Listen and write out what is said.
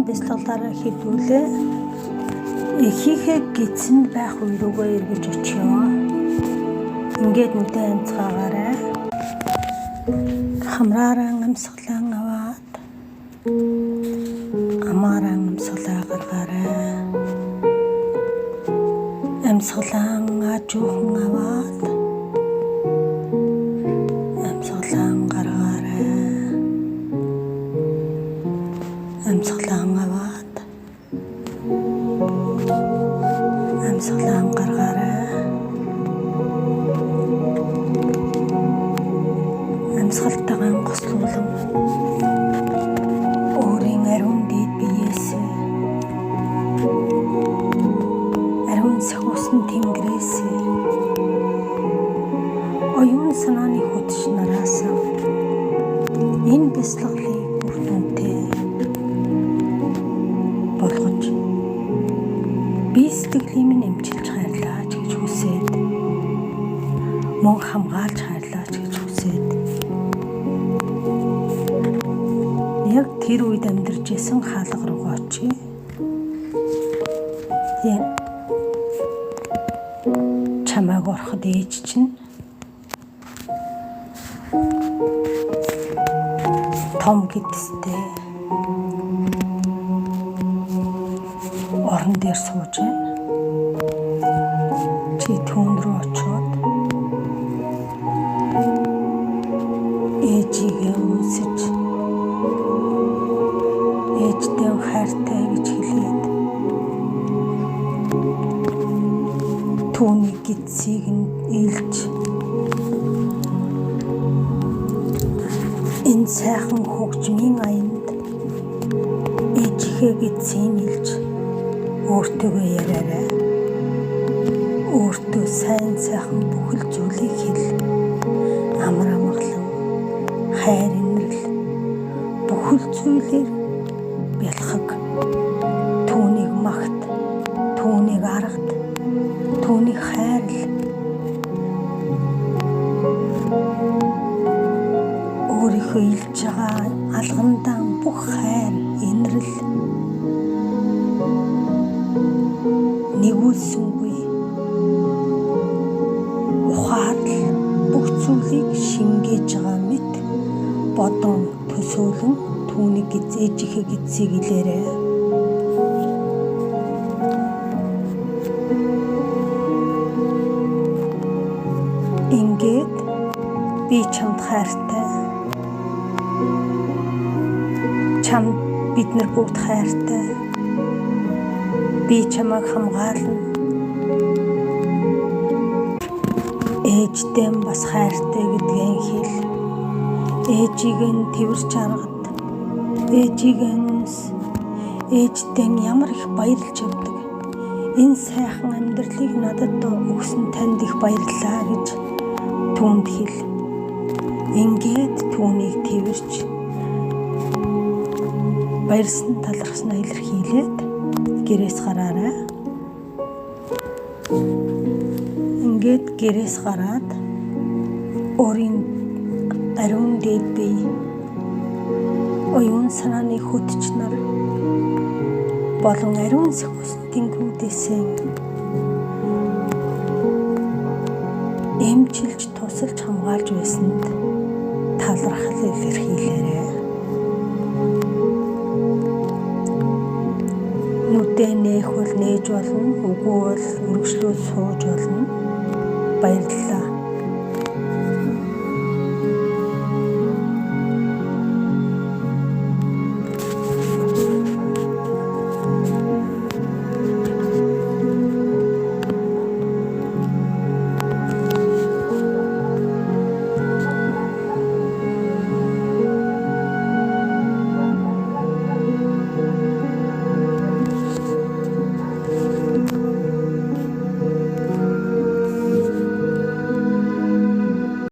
Энэ бясалгалаараа хэдүүлээ эхийнхээ гидсэнд байх үе рүүгээ эргэж очихъё. Ингээд нүдээ амцгаагаарай. Хамраараа амьсгалан аваад амаараа амьсгалаа гаргаарай. Амьсгалан аажуухан аваад амьсгалан гаргаарай. Амьсгалан аваад амьсгалан гаргаарай. Амьсгалтайгаа гослуулан өөрийн ариун дээд биеэс ариун сахиусан тэнгэрээс оюун санааны хөтөч нараас энэ бясалгалыг үр дүнтэй болгож бие сэтгэлийн минь эмчилж хайрлаач гэж хүсээд мөн хамгаалж хайрлаач гэж хүсээд яг тэр үед амьдарч исэн хаалга руу очие. Тийм. Чамайг ороход ээж чинь том гэдстэй орон дээр сууж байна. Чи түүн рүү очиод ээжигээ үнсэж ээжтэй хайртай гэж хэлээд түүний гидсийг нь илж энэ сайхан хөгжмийн аянд ээжийнхээ гидсийг илж өөртөөгөө яриарай. Өөртөө сайн сайхан бүхэл зүйлийг хэл. Амар амгалан, хайр инрэл бүхэл зүйлээр бялхаг. Түүнийг магт, түүнийг аргад, түүнийг хайрл. Өөрийнхөө илж байгаа алгандаа бүх хайр, инрэл нэгүүлсэнгүй ухаарл бүх зүйлийг шингээж байгаа мэт бодон төсөөлөн түүнийг ээжийнхээ гидсийг илээрэй. Ингээд би чамд хайртай. Чамд бид нар бүгд хайртай. Би чамайг хамгаална. Ээжтэй бас хайртай гэдгээ хэл. Ээжийг нь тэрч аргад. Ээжийг нь үнс. Ээжтэй ямар их баярлж явдаг. Энэ сайхан амьдралыг надад өгсөн танд их баярлалаа гэж түүнд хэл. Ингээд түүнийг тэрч баярсан талархснаа илэрхийлээд гэрээс гараарай. Ингээд гэрээс гараад өөрийн ариун дээд бие оюун санааны хөтч нар болон ариун сахиус тэнгэрүүдээс эмчилж тусалж хамгаалж байсанд талархал илэрхийлээрэй. Нүдээ нээх бол нээж болно, үгүй бол үргэлжлүүл сууж болно. Баярлалаа.